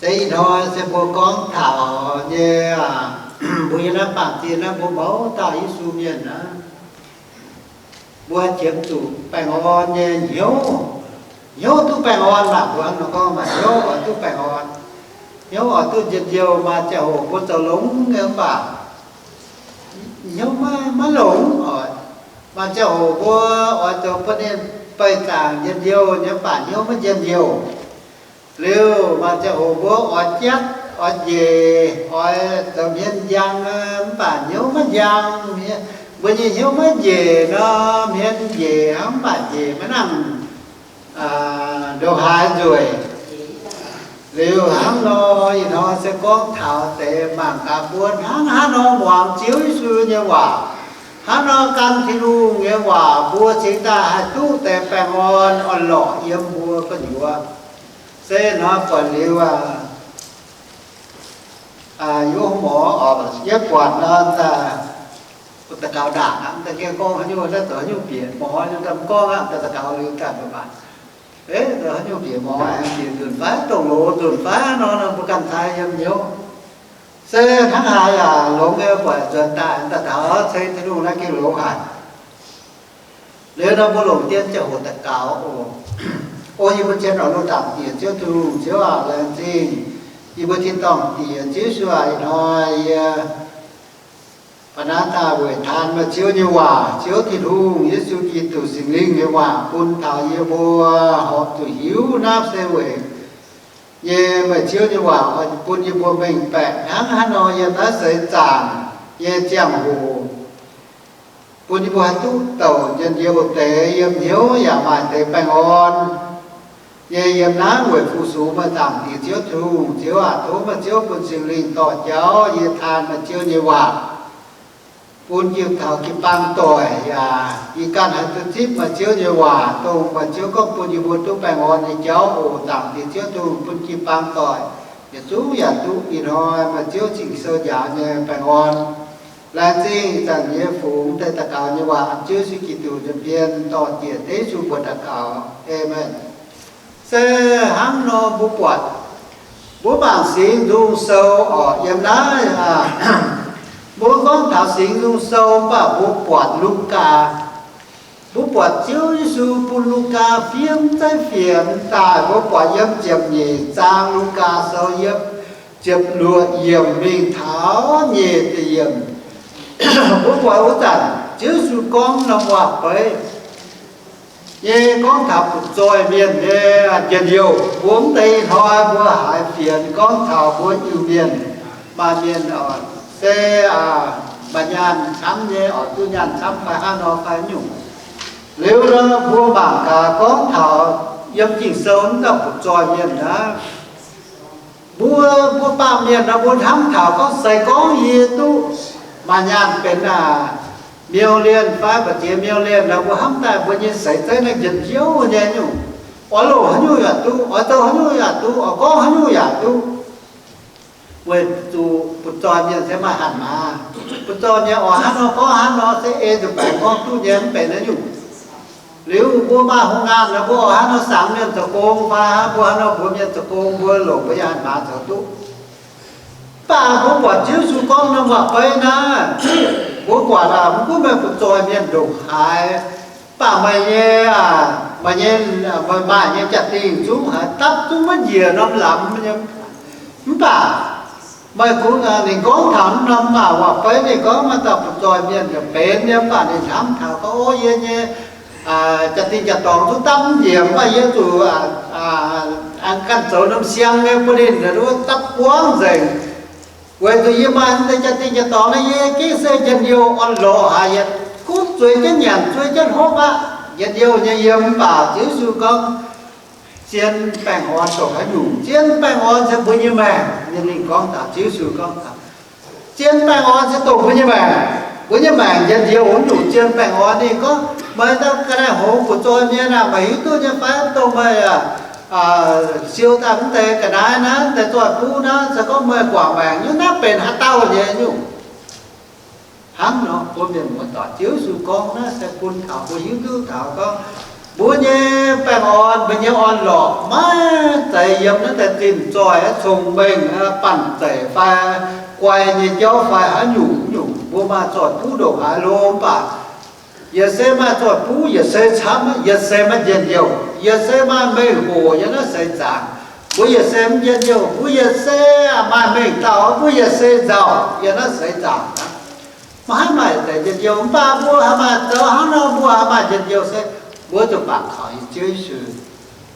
Se ih hnoi se mbuo gorngv taux nyei, mbuo yiem naaiv baamh gen naaiv mbuo mouz dauh Yesu mienh naaiv, mbuo qiemx zuqc baengh orn nyei hnyouv. Hnyouv duqv baengh orn maah, mbuo hnangv nor gorngv maaih hnyouv oix duqv baengh orn. Hnyouv oix duqv njien-youh. Maaih ziangh hoc mbuo zoux longx nyei mv baac hnyouv maiv longx oc. Maaih ziangh hoc mbuo oix zoux bun ninh beih zaangc njien-youh nyei mv baac hnyouv maiv njien-youh. Liuz maaih ziangh hoc mbuo oix jatv, oix njiec, oix zoux hmien njang mv baac hnyouv maiv njang. Mbuo nyei hnyouv maiv njiec nor, hmien njiec hnangv mv baac njiec maiv nangc ndongc haaix nzueic. Liuz hnangv nor, ih hnoi se gorngv taux deix mangc gaax mbuo hnangv haaix nor muangx Ziouv Yesu nyei waac, hnangv nor gan Tin-Hungh nyei waac mbuo cingx daaih haih duqv deix baengh orn orn-lorqc yiem mbuo gu'nyuoz. Se hnoi buatc liuz aqv, yie mbuo buatc nor, daux gaux ndaangc aqv, da'gengh gorngv haaix nyungc, naaiv zoux haaix nyungc bieqc mor, da'gengh gorngv aqv, daux gaux liuz daaih mv baac, zoux haaix nyungc bieqc mor, bieqc nzunc fai dongh loz nzunc fai nor, mbuo ganh cai yiem hnyouv. Se hnangv haaix yaac longx nyei, buatc nzuonx daaih daux gaux ceng Tin-Hungh naaiv gengh longx haic. Liuz nor mbuo longc dien ziangh hoc daux gaux oc. O yie mbuo cien oix lungh zaangc Diex Ziouv Tin-Hungh, Ziouv aac, laengz zingh yie mbuo tin-dorngh Diex Ziouv Yesu aac, ih hnoi yie ba'naaiv daaih weic taan meih Ziouv nyei waac, Ziouv Tin-Hungh, Yesu Giduc, Singx Lingh nyei waac bun taux yie mbuo horpc zuqc hiuv naaiv se weic nyei meih Ziouv nyei waac oix bun yie mbuo mengh baeqc hnangv haaix nor yiem naaiv seix zaangc nyei ziangh hoc, bun yie mbuo haih duqv douc njien-youh deix yiem hnyouv yaac maaih deix baengh orn nyei yiem naaiv weic fu-sux meih Zaangc Diex Ziouv Tin-Hungh. Ziouv aac, tov meih Ziouv bun Singx Lingh dorh jauv yie taan meih Ziouv nyei waac, bun jiu taux jiu-baang doic yaac yie ganh haih duqv zipv meih Ziouv nyei waac, dongh meih Ziouv gorngv bun yie mbuo duqv baengh orn nyei jauv oc. Zaangc Diex Ziouv Tin-Hungh, bun jiu-baang doic yietc zungv yaac duqv ih hnoi meih Ziouv Ging-Sou njaaux nyei baengh orn. Laengz zingh zanc yie fungx deix daux gaux nyei waac Ziouv Yesu Giduc nza'hmien dorh Diex Ziouv Yesu mbuox daux gaux. Aamen. Se hnangv nor mbuo buatc, mbuo mangc Singx Nzung Sou oc, yiem naaiv, mbuo gorngv taux Singx Nzung Sou mv baac mbuo buatc Lugaa, mbuo buatc Ziouv Yesu bun Lugaa fiev zeiv fienx daaih, mbuo buatc yiem ziepc nyeic zaang Lugaa Sou yiem ziepc luoqc yiemc mingh taux nyic ziepc yiemc, mbuo buatc wuov zanc Ziouv Yesu gorngv norm waac-beiv nyei gorngv taux butv-zoih mienh nyei njien-youh. Mbuo mv deix hnoi mbuo haiz fienx gorngv taux mbuo Iu-Mienh, maaih mienh se maaih nyaanh camv nyei oc, duqv nyaanh camv fai hnangv nor fai nyungc. Liuz nor mbuo mangc gaax gorngv taux yiem Ging-Sou wuov dauh butv-zoih mienh naaiv, mbuo, mbuo baamh mienh nor mbuo hnamv taux gorngv se gorngv yie duqv maaih nyaanh benx aa, miuc-lienh fai mbu'ziex miuc-lienh nor mbuo hnamv daaih mbuo nyei seix zeiv naaiv njien-youh nyei nyungc. Oix loc haaix nyungc yaac duqv, oix zoux haaix nyungc yaac duqv, oix gorngv haaix nyungc yaac duqv. Weic zuqc butv-zoih mienh se maaih hatc maaz. Butv-zoih mienh oix hnangv nor gorngv hnangv nor se ei nzuqc baengc gorngv duqv nyei mv benx naaiv nyungc. Liuz mbuo maaih hungh naamh nor mbuo oix hnangv nor sangx mienh zoux gong fai hnangv, mbuo hnangv nor mbuox mienh zoux gong, mbuo longc mbuo nyei hatc maaz zoux duqv. Mv baac mbuo buatc Ziouv Yesu gorngv norm waac-beiv naaiv, mbuo buatc aac, mv gunv meih butv-zoih mienh ndongc haaix, mv baac meih nyei, meih nyei, meih maaih nyei jaa-dingh zungv haiz dapv zungv maiv njiec norm lamz nyei. Mv baac meih kungx, ninh gorngv taux norm waac-beiv, ninh gorngv maaih dauh butv-zoih mienh benx nyei, mv baac ninh hnamv taux gorngv, o, yie nyei jaa-dingh jaa-dorngx zungv dapv mv njiec, mv baac yie zuqc aengx ganh zoux norm siang nyei bun ninh dapv buangv nzengc. Weic zuqc yie maaih deix jaa-dingh jaa-dorngx naaiv, yie gengh se njien-youh orn-lorqc haic, yietc kuv zueiz jienv nyanc, zueiz jienv hopv aqv, njien-youh nyei yiem. Mv baac Ziouv Yesu gorngv, zien baengh orn dongh haaix nyungc? Zien baengh orn se mbuo nyei maengc. Ninh gorngv taux, Ziouv Yesu gorngv taux, zien baengh orn se dongh mbuo nyei maengc. Mbuo nyei maengc njien-youh wuov nyungc. Zien baengh orn ninh gorngv, meih ga'naaiv hngongx butv-zoih mienh aah, meih hiuv duqv nyei fai? Dongh meih siou daaih mv deix ga'naaiv naaiv, mv deix zoih buv naaiv, se gorngv meih guangc maengc nyei, naaiv benx haaix dauh nyei nyungc? Hnangv nor mbuo mienh muoz-doic, Ziouv Yesu gorngv naaiv se bun taux mbuo hiuv duqv taux gorngv, Mbuo nyei baengh orn, mbuo nyei orn-lorqc maiv zeiz yiem naaiv deix zinh zoih, cong-mengh, banh zeic fai guai nyei jauv fai haaix nyungc nyungc. Mbuo maaih zoih buv ndongc haaix lo mv baac yietc se maaih zoih buv, yietc se camv, yietc se maiv njien-youh, yietc se maaih mengh hoc yiem naaiv seix zaangc. Mbuo yietc se mv njien-youh, mbuo yietc se maaih mengh dauh, mbuo yietc se nzauh yiem naaiv seix zaangc aqv. Maiv haih maaih deix njien-youh, mv baac mbuo haih maaih zoux hnangv nor, mbuo haih maaih njien-youh se mbuo zuqc bangc kaux Ziouv Yesu,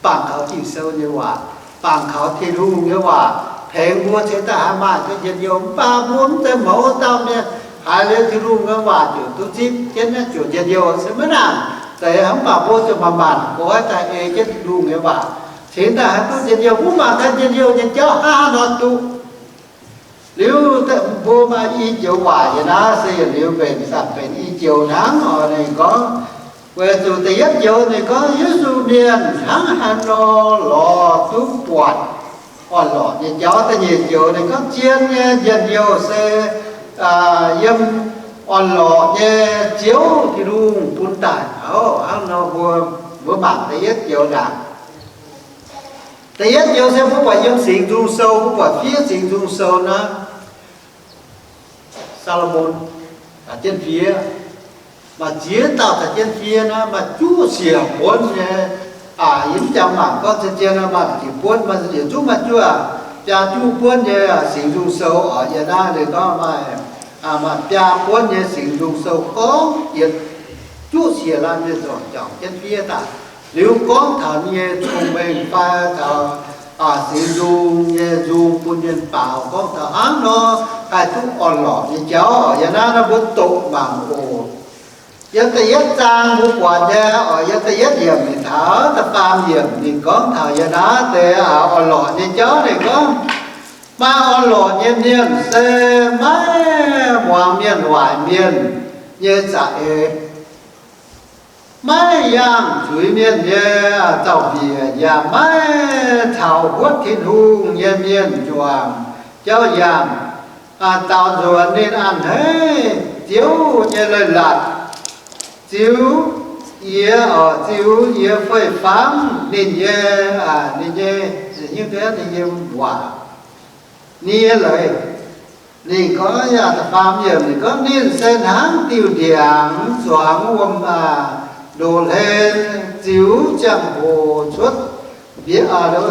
bangc kaux Ging-Sou nyei waac, bangc kaux Tin-Hungh nyei waac tengx mbuo cingx daaih haih maaih deix njien-youh. Mv baac mbuo mv zeiz mouz dauh mienh haiz liuz Tin-Hungh nyei waac ziouc duqv zipv jienv naaiv ziouc njien-youh se maiv nangc. Zeiz mv baac mbuo zuqc manc-manc goiv daaih ei jienv Tin-Hungh nyei waac cingx daaih haih duqv njien-youh. Mbuo mangc gaax njien-youh nyei jauv hnangv haaix nor duqv. Liuz mbuo maaih i joux waac yiem naaiv se yietc liuz mbenc zanc benx i joux hnangv oc. Ninh gorngv, weic zuqc da'yietv joux ninh gorngv Yesu mienh hnangv haaix nor lorz duqv buatc orn-lorqc nyei jauv. Da'nyeic joux ninh gorngv zien nyei njien-youh se yiem orn-lorqc nyei Ziouv Tin-Hungh bun daaih. Ov, hnangv nor mbuo, mbuo mangc da'yietv joux ndaangc. Da'yietv joux se mbuo buatc yiem Singx Nzung Sou, mbuo buatc fiev Singx Nzung Sou naaiv, Saa^lo^morn caux jienv fiev, maaih ziex dauh caux jienv fiev naaiv, maaih juqv siec buonv nyei. Yie mv jangx mangc gorngv zien-zien maaih ziepc buonv, maaih yietc zungv maaih juqv, biaa juqv buonv nyei Singx Nzung Sou oc. Yiem naaiv ninh gorngv maaih, maaih biaa buonv nyei Singx Nzung Sou gorngv yietc juqv siec laanh mienh zorc juangc jienv fiev daaih. Liuz gorngv taux ninh nyei cong-mengh fai taux Singx Nzung nyei nzung bun mienh baaux gorngv taux hnangv nor haih duqv orn-lorqc nyei jauv. Yiem naaiv nor mbuo doqc mangc oc. Yiem da'yietv zaang mbuo buatc nyei oc, yiem da'yietv yiemc mingh taux da'faam yiemc ninh gorngv taux yiem naaiv deix orn-lorqc nyei jauv. Ninh gorngv, maaih orn-lorqc nyei mienh se maiv muangx mienh waaic mienh nyei za'eix, maiv yangh zuiz mienh nyei zaux-mbiec, yaac maiv caux huotv Tin-Hungh nyei mienh juangc jauv yangh, daaux nzuonx ninh a'hneiv Ziouv nyei leiz-latc. Ziux yie, ziux yie fei-fangv ninh nyei, ninh nyei, ninh nyei waac, ninh nyei leiz. Ninh gorngv yaac da'faam yiemc ninh gorngv, ninh se hnangv diuh ndiangx zuangx wuom ndoqc hlen, ziux ziangh hoc cuotv,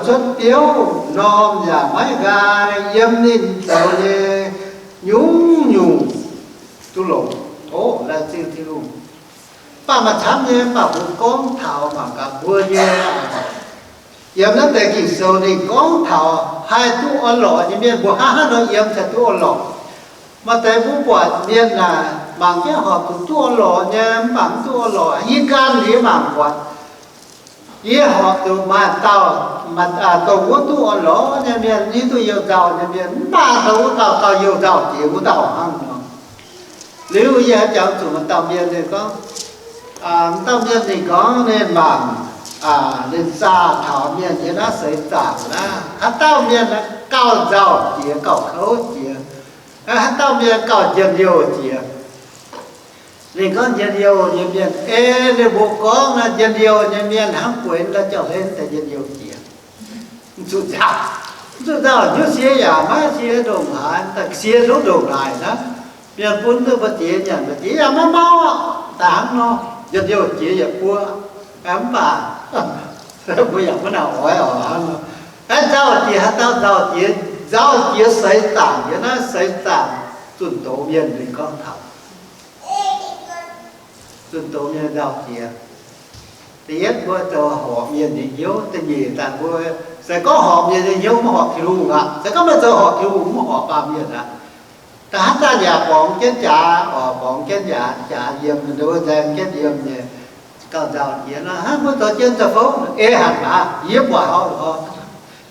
cuotv biouv, m'normh yaac maiv nqaai. Yiem ninh zoux nyei nyungc-nyungc duqv longx. Ov, laengz zingh Tin-Hungh. Mv baac maaih camv nyei, mv baac mbuo gorngv taux mangc gaax mbuo nyei, yiem naaiv deix Ging-Sou ninh gorngv taux haih duqv orn-lorqc nyei mienh, mbuo hnangv haaix nor yiem cingx duqv orn-lorqc. Maaih deix mbuo buatc mienh aah, mangc jienv horpc zuqc duqv orn-lorqc nyei, mv baac mv duqv orn-lorqc. Yie ganh yie mangc buatc, yie horpc zuqc maaih dauh, maaih, dongh wuov duqv orn-lorqc nyei mienh, yie duqv youh nzauh nyei mienh, mv baac dongh wuov dauh gauh youh nzauh jiex wuov dauh hnangv nor. Liuz yie haiz jangx zuqc maaih dauh mienh ninh gorngv, maaih dauh mienh ninh gorngv ninh mangc, ninh zaah taux mienh yiem naaiv seix zaangc naaiv, haaix dauh mienh gauh nzauh jiex, gauh kouv jiex, haaix dauh mienh gauh njien-youh jiex. Ninh gorngv njien-youh nyei mienh, ei ninh mbuo gorngv naaiv njien-youh nyei mienh hnangv gueix ndau jauv-hlen daaih njien-youh jiex. Mv zuqc nzauh, mv zuqc nzauh hnyouv sie yaac maiv sie ndongc haaix, daaih sie zungv ndongc haaix naaiv. Mienh bun duqv mbu'ziex nyanc mbu'ziex yaac maiv mauv aqv. Daaih hnangv nor, njien-youh jiex yietc buo. Mv baac mbuo yaac maiv nangc oix oc hnangv nor. Aeqv, nzauh jiex haaix dauh nzauh jiex? Nzauh jiex seix zaangc, yiem naaiv seix zaangc zunh doz mienh ninh gorngv taux zunh doz mienh nzauh jiex. Da'yietv mbuo zoux horpc mienh nyei hnyouv, da'nyeic daaih mbuo se gorngv horpc mienh nyei hnyouv maiv horpc Tin-Hungh aqv. Se gorngv maiv zoux horpc Tin-Hungh maiv horpc baamh mienh aqv. Da'haav daaih yaac borngz jienv jaax, oc, borngz jienv jaax, jaax yiem, nzengc jienv yiem nyei, gauh nzauh jiex nor. Hnangv mbuo zoux jien zoux fouv, ei hanc aqv, yie buatc hoz,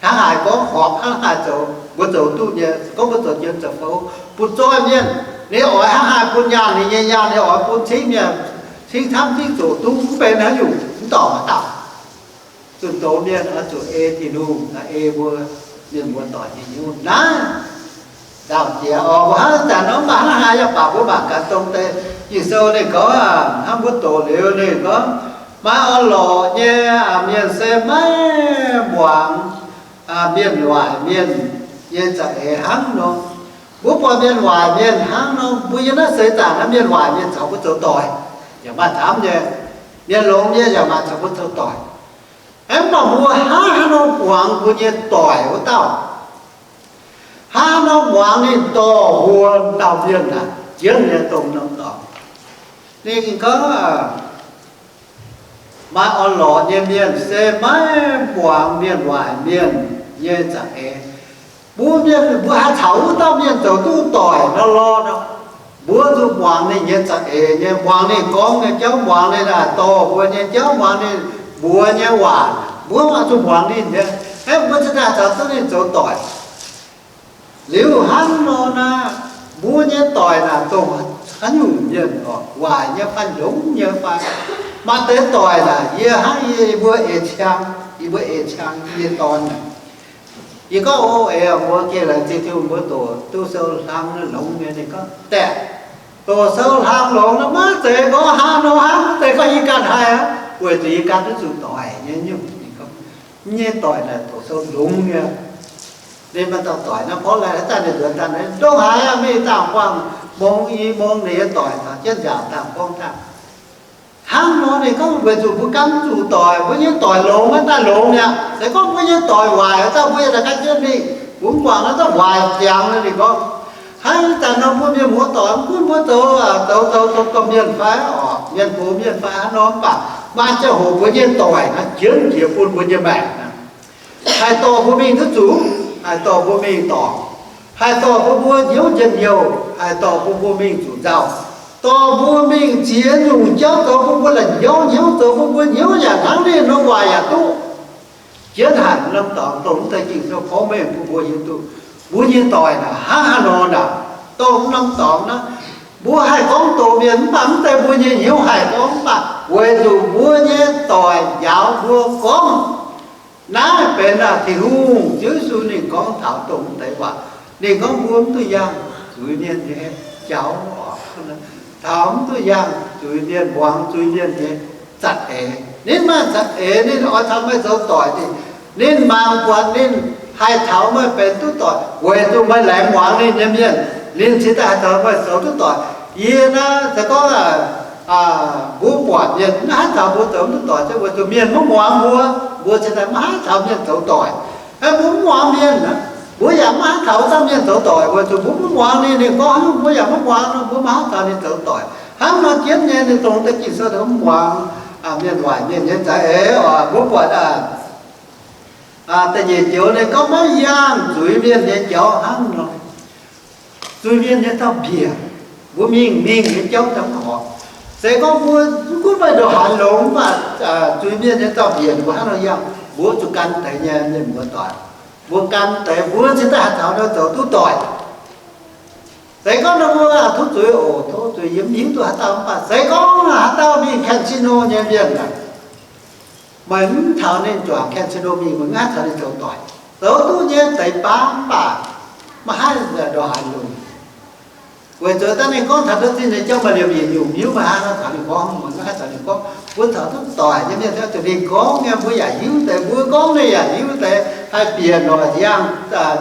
hnangv haaix gorngv horpc hnangv haaix zoux, mbuo zoux duqv nyei. Gorngv mbuo zoux jien zoux fouv bun zoih mienh, ninh oix hnangv haaix bun nyaanh ninh nyei nyaanh, ninh oix bun cingv mienh, cingv camv cingv zoqc duqv, mv benx haaix nyungc, mv dorngc haaix dauh. Zunh doz mienh oix zuqc ei Tin-Hungh, ei mbuo mienh muoz-doic nyei hnyouv naaiv. Nzauh jiex oc, mbuo hnangv zanc nor mv baac hnangv haaix yaac baac mbuo mangc gaax dongh deix Ging-Sou ninh gorngv, hnangv mbuo doqc liuz ninh gorngv, Maiv orn-lorqc nyei mienh se maiv muangx mienh waaic mienh nyei za'eix hnangv nor. Mbuo buatc mienh waaic mienh hnangv nor, mbuo yiem naaiv seix zaangc naaiv mienh waaic mienh caux mbuo zoux doic, yaac maaih camv nyei. Mienh longx nyei yaac maaih caux mbuo zoux doic. Aeqv, mv baac mbuo hnangv haaix nor muangx mbuo nyei doic wuov dauh? Hnangv haaix nor muangx ninh dorh mbuo dauh mienh aqv, jienv nyei dongh norm dorngx. Ninh gorngv, maaih orn-lorqc nyei mienh se maiv muangx mienh waaic mienh nyei za'eix. Mbuo mienh, mbuo haih caux wuov dauh mienh zoux duqv doic nor lorqc nor, mbuo zuqc muangx ninh nyei za'eix nyei, muangx ninh gorngv nyei jauv, muangx ninh dorh mbuo nyei jauv, muangx ninh mbuox nyei waac, mbuo maiv zuqc muangx ninh nyei. Aeqv, mbuo cingx daaih caux duqv ninh zoux doic. Liuz hnangv nor naaic, mbuo nyei doic naaic dongh haaix nyungc mienh oc, waaic nyei fai longx nyei fai. Maaih deix doic naaic, yie hnangv yie mbuo eix ciang, yie mbuo eix ciang yie nyei dorn naaic, yie gorngv, O eix, mbuo geh laaix zinh Tin-Hungh mbuo doqc duqv sou hlang longx nyei. Ninh gorngv, Daeh, doqc sou hlang longx nor maiv zeiz gorngv hnangv nor hnangv, maiv zeiz gorngv yie ganh haih aqv, weic zuqc yie ganh duqv zuqc doic nyei nyungc. Ninh gorngv, Yie nyei doic naaic doqc sou longx nyei. Ninh maaih dauh doic naaiv porv laih haaix zanc ninh nzuonx daaih, ndongc haaix aqv, mingh dangh buangh mong i mong ninh nyei doic taux jienv nziaauc dangh gorngv dangh. Hnangv nor ninh gorngv, Weic zuqc mbuo ganh zuqc doic, mbuo nyei doic longx naaiv daaih longx mi'aqv. Se gorngv mbuo nyei doic waaic, dauh mbuo yaac daaih gan jienv mingh. Mbuo mv muangx naaiv dauh waaic ziangx nor. Ninh gorngv, Hnangv ih zanc nor mbuo mienh muoz doic, mv gunv mbuo zoux, zoux, zoux, zoux domh mienh fai oc, mienh gox mienh fai hnangv nor, mv baac maaih ziangh hoc mbuo nyei doic naaiv jienv jiex bun mbuo nyei maengc naaiv. Haih dorh mbuo mingh duqv zuqc, haih dorh mbuo mingh dorngc, haih dorh bun mbuo hnyouv njien-youh, haih dorh bun mbuo mingh zuqc nzauh, dorh mbuo mingh ziex nyungc jauv, zoux bun mbuo la'nyauv hnyouv, zoux bun mbuo hnyouv yaac hnangv ninh nor waaic yaac duqv. Jienv haic norm dorngx dongh mv deix Ging-Sou porv mengh bun mbuo hiuv duqv, mbuo nyei doic naaic hnangv haaix nor naaic, dongh norm dorngx naaiv, mbuo haih gorngv doz mienh mv baac mv zeiz mbuo nyei hnyouv haih gorngv, mv baac weic zuqc mbuo nyei doic njaaux mbuo gorngv. Naaiv benx naaic Tin-Hungh Ziouv Yesu ninh gorngv taux dongh mv deix waac. Ninh gorngv mbuo mv duqv yangh zuiz-mienh nyei jauv oc. Taux mv duqv yangh zuiz-mienh, muangx zuiz-mienh nyei za'eix. Ninh maaih za'eix, ninh oix taux meih zoux doic. Ninh, ninh mangc buatc ninh haih taux meih benx duqv doic weic zuqc meih laengz muangx ninh nyei mienh, ninh cingx daaih haih taux meih zoux duqv doic. Yie naaiv se gorngv mbuo buatc mienh maiv haih taux mbuo zoux duqv doic se weic zuqc mienh maiv muangx mbuo, mbuo cingx daaih maiv haih taux mienh zoux doic. Aa, mbuo mv muangx mienh, mbuo yaac maiv haih taux wuov dauh mienh zoux doic weic zuqc mbuo maiv muangx ninh. Ninh gorngv haaix nyungc mbuo yaac maiv muangx, mbuo maiv haih taux ninh zoux doic. Hnangv nor jienv nyei, ninh dongh deix Ging-Sou mv muangx mienh waaic mienh nyei za'eix oc. Mbuo buatc da'nyeic joux ninh gorngv maiv yangh zuiz-mienh nyei jauv hnangv nor. Zuiz-mienh nyei dauh-mbiec, mbuo mingh mingh nyei jauv daaih mv horpc. Se gorngv mbuo mv gunv maaih ndongc haaix longx mv baac zuiz-mienh nyei dauh-mbiec mbuo hnangv nor yangh, mbuo zuqc gan deix nyei mienh muoz doic. Mbuo gan deix mbuo cingx daaih haih taux nor zoux duqv doic. Se gorngv nor mbuo tov zuiz oc, tov zuiz, yie mv hiuv duqv haaix dauh mv baac se gorngv haaix dauh mingh casino nyei mienh aah, meih mv taux ninh juangc casino mingh, meih maiv haih taux ninh zoux doic. Zoux duqv nyei deix baav mv baac maiv haih ndongc haaix longx. Weic zuqc dangh ninh gorngv taux duqv zinh nyei jauv maaih liemh yietc nyungc hnyouv, meih hnangv nor taux ninh gorngv, meih maiv haih taux ninh gorngv. Mbuo taux duqv doic nyei mienh ziouc zuqc ninh gorngv nyei, mbuo yaac hiuv deix, mbuo gorngv ninh yaac hiuv deix, haih bieqc noic yangh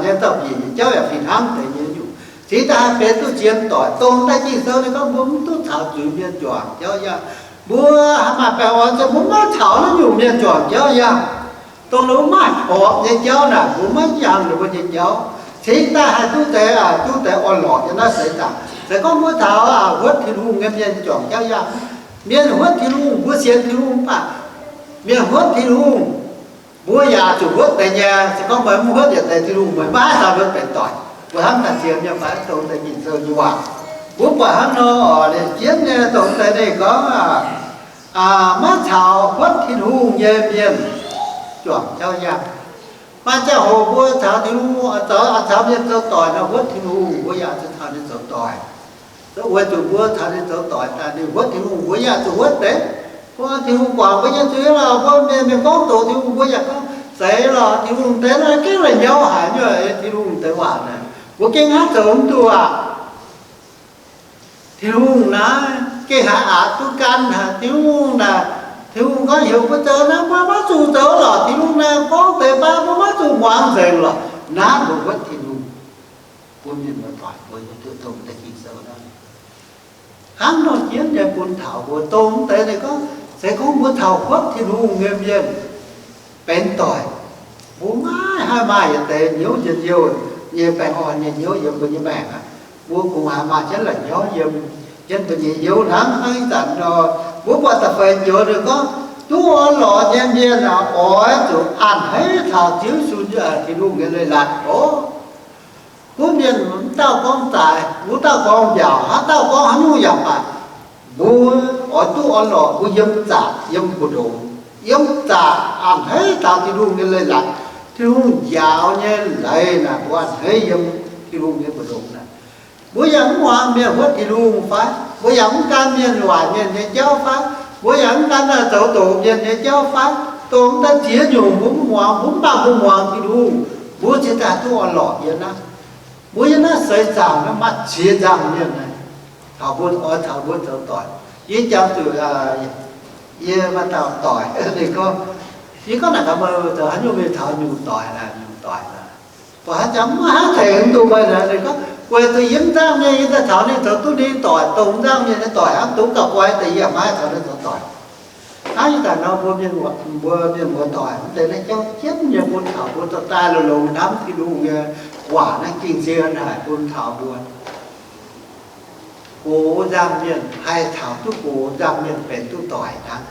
nyei dauh-mbiec nyei jauv yaac fih hnangv deix nyei nyungc. Cingx daaih haih benx duqv zien doic. Dongh deix Ging-Sou ninh gorngv mbuo mv duqv caux zuiz-mienh juangc jauv yangh. Mbuo haaix maaih baengh orn se mbuo maiv caux naaiv nyungc mienh juangc jauv yangh. Dongh ninh mbuo maiv horpc nyei jauv naaic, mbuo maiv yangh ninh mbuo nyei jauv. Cingx daaih haih duqv deix, duqv deix orn-lorqc nyei naaiv seix zaangc. Se gorngv mbuo caux huotv Tin-Hungh nyei mienh juangc jauv yangh, mienh huotv Tin-Hungh, mbuo sienx Tin-Hungh mv baac mienh huotv Tin-Hungh, mbuo yaac zuqc huotv deix nyei. Se gorngv meih mv huotv yietc deix Tin-Hungh, meih maiv haih caux mbuo benx doic. Mbuo hnamv daaih zien nyei fai? Dongh deix Ging-Sou nyei waac, mbuo buatc hnangv nor oc, ninh jienv nyei dongh deix ninh gorngv, maiv caux huotv Tin-Hungh nyei mienh juangc jauv yangh. Maaih ziangh hoc mbuo caux Tin-Hungh zoux, caux mienh zoux doic nor, huotv Tin-Hungh mbuo yaac zuqc caux ninh zoux doic. Weic zuqc mbuo caux ninh zoux doic daaih, ninh huotv Tin-Hungh, mbuo yaac zuqc huotv deix. Mbuo Tin-Hungh guangc mbuo nyei zuiz lorqc, mbuo mienh mienh gorngv doqc Tin-Hungh, mbuo yaac gorngv, Zeiz lorqc, Tin-Hungh deix naaiv gengh la'nyauv haic nyei, Tin-Hungh deix waac naaic mbuo gengh hnangv zoux mv duqv aqv. Tin-Hungh naaiv gengh haiz aqc duqv gan haic. Tin-Hungh naaic Tin-Hungh gorngv heuc mbuo zoux naaiv, mbuo maiv zuqc zoux lorqc. Tin-Hungh naaic gorngv deix baav, mbuo maiv zuqc muangx nzengc lorqc. Naaiv mbuo wuotv Tin-Hungh, mbuo mienh muoz-doic, mbuo hiuv duqv dongh deix Ging-Sou naaiv hnangv nor jienv nyei bun taux mbuo dongh deix ninh gorngv, se gorngv mbuo taux huotv Tin-Hungh nyei mienh benx doic, mbuo maiv haih maaih yietc deix hnyouv njien-youh nyei baengh orn nyei hnyouv yiem mbuo nyei maengc aqv. Mbuo kungx haih maaih jienv la'nyauv yiem jienv mbuo nyei hnyouv hnangv. Hnangv ih zanc nor, mbuo buatc da'feix joux ninh gorngv, duqv orn-lorqc nyei mienh oix zuqc a'hneiv taux Ziouv Yesu, Tin-Hungh nyei leiz-latc oc. Gunv mienh wuov dauh gorngv zaaix, wuov dauh gorngv mbiaauc, haaix dauh gorngv haaix nyungc yaac baac, mbuo oix duqv orn-lorqc, mbuo yiem zaqc yiem mbu'ndongx, yiem zaqc a'hneiv taux Tin-Hungh nyei leiz-latc. Tin-Hungh njaaux nyei leiz naaic, mbuo a'hneiv yiem Tin-Hungh nyei mbu'ndongx naaic. Mbuo yaac mv muangx mienh huotv Tin-Hungh fai? Mbuo yaac mv gan mienh waaic mienh nyei jauv fai? Mbuo yaac mv gan naaic zoux doqc mienh nyei jauv fai? Dongh daaih ziex nyungc mbuo mv muangx, mbuo mv baac mbuo muangx Tin-Hungh, mbuo cingx daaih duqv orn-lorqc yiem naaiv. Mbuo yiem naaiv seix zaangc naaiv maaih ziex nzangc mienh naaic, taux mbuo oix taux mbuo zoux doic. Yie jangx zuqc yie maaih dauh doic, ninh gorngv, yie gorngv naaic gaax meih zoux haaix nyungc mingh taux nyungc doic naaic, nyungc doic naaic, buatc haaix jangx maiv haih tengx duqv meih naaic. Ninh gorngv weic zuqc yie mv nzangc mienh, yie daaih taux ninh zoux duqv ninh doic, dongh mv nzangc mienh nyei doic hnangv, dongh gauh guai deix yie yaac maiv haih taux ninh zoux doic. Hnangv ih zanc nor mbuo mienh, mbuo mienh muoz-doic, mv deix naaiv jauv jienv nyei bun taux mbuo dorh daaih longx-longx hnamv Tin-Hungh nyei waac naaiv Ging-Sou naaic bun taux mbuo. Gox nzangc mienh haih taux duqv gox nzangc mienh benx duqv doic hnangv.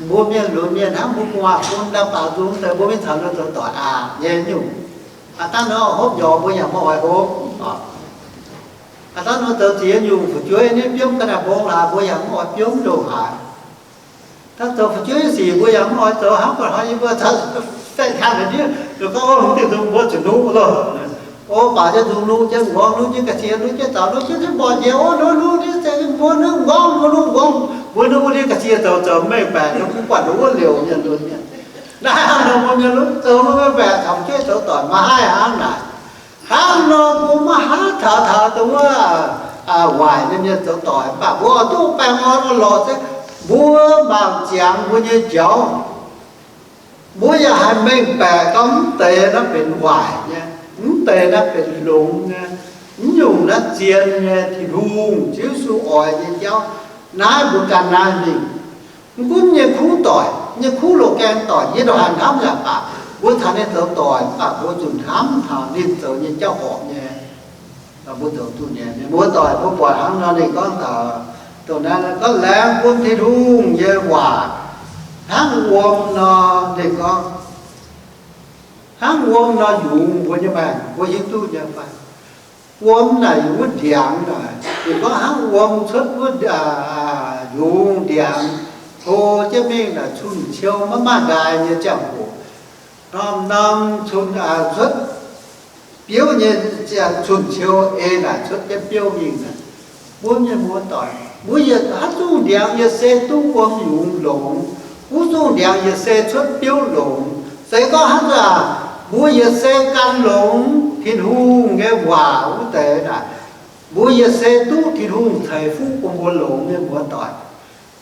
Mbuo mienh lunx mienh hnangv mbuo gu'nguaaz bun ndau baaux nzung deix mbuo mingh taux ninh zoux doic aqc nyei nyungc. Aav dangh nor hopv nyorx mbuo yaac maiv oix hopv. Aav dangh nor zoux ziex nyungc fu'jueiv nyei biomv ga'naaiv mbong laaix mbuo yaac mv oix biomv ndongc haaix. Dangh zoux fu'jueiv sic mbuo yaac mv oix zoux hnangv, buatc hnoi yie mbuo caux faeqv hnyangx deix ndiev, ninh gorngv, o, hmz diuh nzung mbuo zuqc nuqv loh. O, baac jienv nzung nuqv jienv m'nqorngv, nuqv jienv ga'sie, nuqv jienv zaux, nuqv jienv jienv mborqc njiec, o, nuqv nuqv jienv se mbuo nuqv m'nqorngv, mbuo nuqv m'nqorngv, mbuo nuqv wuov ndiev ga'sie zoux zoux mengh baeqc, nuqv mv buatc nduov wuov liouc mienh lunx mienh. Naaiv hnangv nor mbuo mienh lunx zoux nuqv mengh baeqc, caux fu'jueiv zoux doic maiv haih hnangv naaic. Hnangv nor mbuo maiv haih taux taux dongh wuov waaic nyei mienh zoux doic, mv baac mbuo oix duqv baengh orn orn-lorqc se mbuo mangc ziangx mbuo nyei njaaux. Mbuo yaac haih mengh baeqc gorngv mv deix naaiv benx waaic nyei, mv deix naaiv benx longx nyei, mv nyungc naaiv zien nyei Tin-Hungh Ziouv Yesu oix nyei jauv. Naaiv mbuo ganh naaiv mingh. Mv gunv nyei kuv doic, nyei kuv loz-gaeng doic, yie ndongc haaix hnamv yaac baac, mbuo caux ninh zoux doic, mv baac mbuo zuqc hnamv taux ninh zoux nyei jauv horpc nyei. Mbuo zoux duqv nyei. Mienh muoz-doic, mbuo buatc hnangv nor ninh gorngv taux, dongh naaiv gorngv laengz bun Tin-Hungh nyei waac hnangv wuom nor, ninh gorngv, hnangv wuom nor yungz mbuo nyei maengc, mbuo hiuv duqv nyei fai? Wuom naaic yungz wuov ndiangx naaic, ninh gorngv hnangv wuom cuotv wuov, yungz ndiangx hlo jienv mingh naaic, cun-ciou maiv maaih ndaaix nyei ziangh hoc, norm-norm cun, cuotv biouv nyei ziangh cun-ciou ei naaic cuotv jienv biouv mingh naaic. Mbuo mienh muoz-doic, mbuo yietc haaix zungh ndiangx yietc se duqv wuom yungz longx, wuov zungh ndiangx yietc se cuotv biouv longx. Se gorngv hnangv naaic, mbuo yietc se gan longx Tin-Hungh nyei waac wuov deix naaic, mbuo yietc se duqv Tin-Hungh ceix fuqv bun mbuo longx, mienh muoz-doic.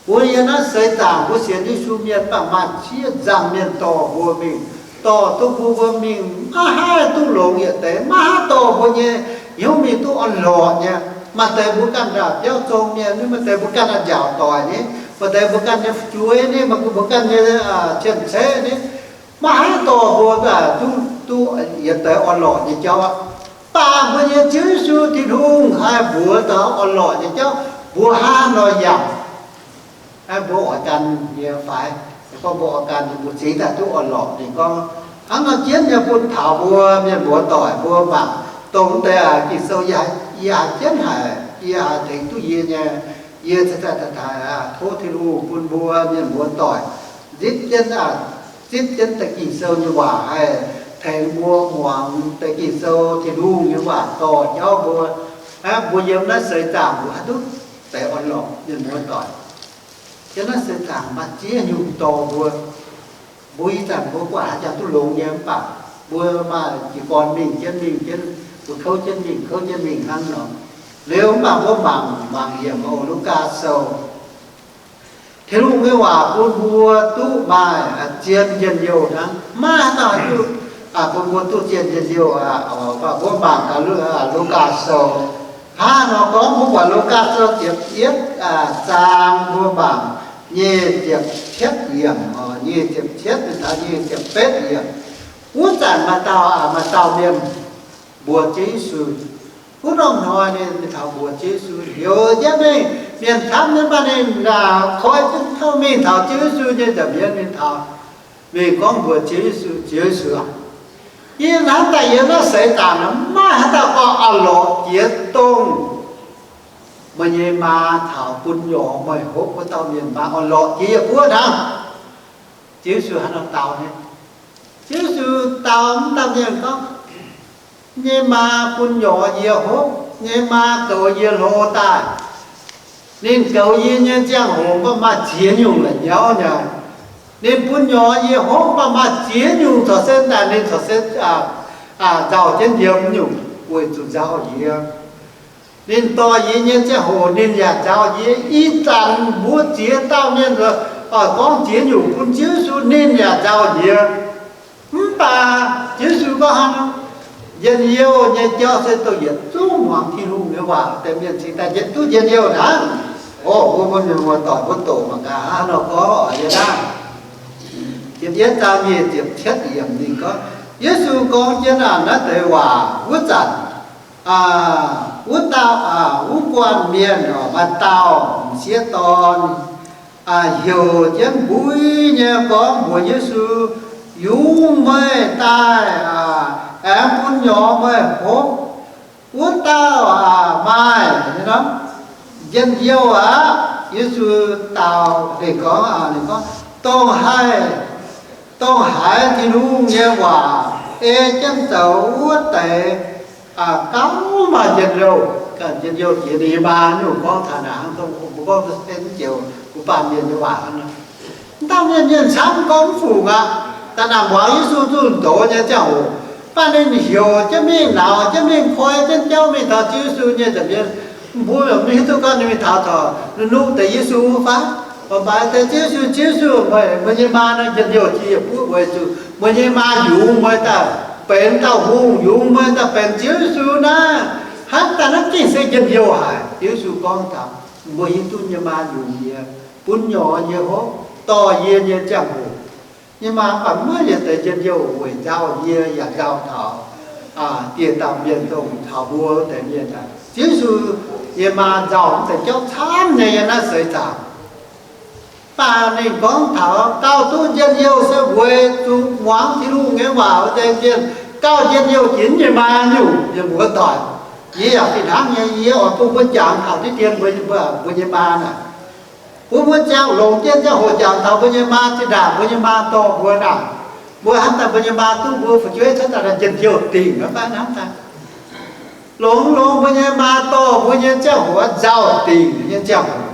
Mbuo yiem naaiv seix zaangc mbuo sienx Yesu mienh, mv baac maaih ziex nzangc mienh dorh mbuo mingh, dorh duqv mbuo, mbuo mingh maiv haih duqv longx yietc deix, maiv haih dorh mbuo nyei hnyouv mingh duqv orn-lorqc nyei. Maaih deix mbuo ganh ndaauh biauv zong mienh, maaih deix mbuo ganh ndaauh njaaux doic ni, maaih deix mbuo ganh nyei fu'jueiv ni, maaih mbuo ganh nyei cien-ceqv ni, maiv haih dorh mbuo duqv, duqv yietc deix orn-lorqc nyei jauv aqv. Mv baac mbuo nyei Ziouv Yesu Tin-Hungh haih mbuox taux orn-lorqc nyei jauv, mbuo hnangv nor yangh. Mbuo oix gan nyei fai? Se gorngv mbuo oix gan, mbuo cingx daaih duqv orn-lorqc. Ninh gorngv hnangv nor jienv nyei bun taux mbuo mienh muoz-doic mbuo mangc dongh deix Ging-Sou, yie haiz jienv haic, yie haiz tengx duqv yie nyei. Yie cingx daaih taaih tov Tin-Hungh bun mbuo mienh muoz-doic zipv jienv, zipv jienv deix Ging-Sou nyei waac haih tengx mbuo muangx deix Ging-Sou, Tin-Hungh nyei waac dorh jauv mbuo. Hnangv mbuo yiem naaiv seix zaangc mbuo haih duqv deix orn-lorqc, mienh muoz-doic. Yiem naaiv seix zaangc maaih ziex nyungc dorh mbuo. Mbuo ih zanc mbuo buatc haaix jangx duqv longx nyei, mv baac mbuo maaih jiez gorn mingh jienv mingh jienv, mbuo kouv jienv mingh kouv jienv mingh hnangv nor. Liuz mv baac mbuo mangc, mangc yiem oc, Lugaa Sou. Tin-Hungh nyei waac bun mbuo duqv maaih zien njien-youh hnangv. Maiv maaih haaix dauh duqv bun mbuo duqv zien njien-youh aqv. Mbuo mangc gaax Lugaa Sou, hnangv nor gorngv, mbuo buatc Lugaa Sou ziepc yietv zaang, mbuo mangc nyic ziepc cietv yiemc, nyic ziepc cietv taux nyic ziepc betv yiemc. Wuov zanc maaih dauh, maaih dauh mienh mbuox Ziouv Yesu. Wuov norm hnoi ninh taux mbuox Ziouv Yesu, heuc jienv mingh, mienh camv nyei, mv baac ninh koi jienv taux mingh taux Ziouv Yesu nyei nza'hmien mingh taux, mingh gorngv mbuox Ziouv Yesu, Ziouv Yesu aac, yie hnamv daaih yie naaiv seix zaangc maiv maaih haaix dauh gorngv oix lorz jiex dongh meih nyei maa caux bun nyorx meih hopv wuov dauh mienh maa oix lorz jiex yie buov hnangv. Ziouv Yesu hnangv nor dau nyei. Ziouv Yesu dau wuov dauh mienh gorngv, nyei maa bun nyorx yie hopv, nyei maa goux yie hlo daaih. Ninh goux yie nyei ziangh hoc mv baac maaih ziex nyungc la'nyauv nyei. Ninh bun nyorx yie hopv mv baac maaih ziex nyungc corc se daaih ninh corc se nzauh jienv yiem nyungc weic zuqc nzauh yie. Ninh dorh yie nyei ziangh hoc ninh yaac nzauh yie. Ih zanc mbuo ziex dauh mienh gorngv ziex nyungc bun Ziouv Yesu, ninh yaac nzauh yie. Mv baac Ziouv Yesu gorngv hnangv, njien-youh nyei jauv se dongh yietc zungv muangx Tin-Hungh nyei waac deix mienh cingx daaih duqv njien-youh hnangv. Orqc, mbuo mienh muoz-doic mbuo doqc mangc gaax hnangv nor gorngv oc, yie naaiv ziepc yietv zaang nyic ziepc cietv yiemc ninh gorngv, Yesu gorngv jienv naaiv deix waac wuov zanc, wuov dauh, wuov guanh mienh maaih dauh m'sieqv dorn heuc jienv mbui nyei gorngv mbuox Yesu, Yungz meih daaih aengx bun nyorx meih hopv. Wuov dauh maaih njien-youh aqv. Yesu dau ninh gorngv, ninh gorngv, Dongh haih, dongh haiz Tin-Hungh nyei waac ei jienv zoux wuov deix gauh maaih njien-youh, ganh njien-youh jiex ninh nyei maa. Nyungc gorngv taux naaic hnangv, dongh mbuo gorngv se mv joux mbuo baamh mienh nyei waac hnangv. Mv dauh mienh mienh camv gorngv mv fungc aqv. Daaih naaic muangx Yesu zuqc ndoqc nyei ziangh hoc, mv baac ninh heuc jienv mingh, nauz jienv mingh, koi jienv jauv mingh taux Ziouv Yesu nyei nza'hmien. Mbuo mv hiuv duqv gorngv ninh mingh taux taux nuqv deix Yesu wuov fai. Mv baac deix Ziouv Yesu, Ziouv Yesu, meih, meih nyei maa naaiv njien-youh jiex yietc buov weic zuqc meih nyei maa yungz meih daaih benx dauh hungh, yungz meih daaih benx Ziouv Yesu naaiv. Hnangv daaih naaiv gengh se njien-youh haic. Ziouv Yesu gorngv taux, mbuo hiuv duqv nyei maa yungz yie, bun nyorx yie hopv, dorh yie nyei ziangh hoc. Nyei maa mv baac maiv maaih yietc deix njien-youh weic nzauh yie yaac nzauh taux dieh dauh mienh dongh taux mbuo deix mienh aqv. Ziouv Yesu nyei maa nzauh mv deix jauv camv nyei yiem naaiv seix zaangc. Mv baac ninh gorngv taux gauh duqv njien-youh se weic zuqc muangx Tin-Hungh nyei waac wuov deix mienh gauh njien-youh jiex nyei maa nyungc. Mienh muoz-doic, yie yaac fih hnangv nyei, yie oix bun mbuo jangx taux diqv dien mbuo, mbuo nyei maa naaic. Bun mbuo ziangh longx jienv ziangh hoc jangx taux mbuo nyei maa zinh ndaangc mbuo nyei maa dorh mbuo naaic, mbuo hnamv daaih mbuo nyei maa duqv mbuo fu'jueiv cuotv daaih njien-youh dingc aqv fai hnamv daaih. Longx longx mbuo nyei maa dorh mbuo nyei ziangh hoc nzauh dingc nyei ziangh hoc.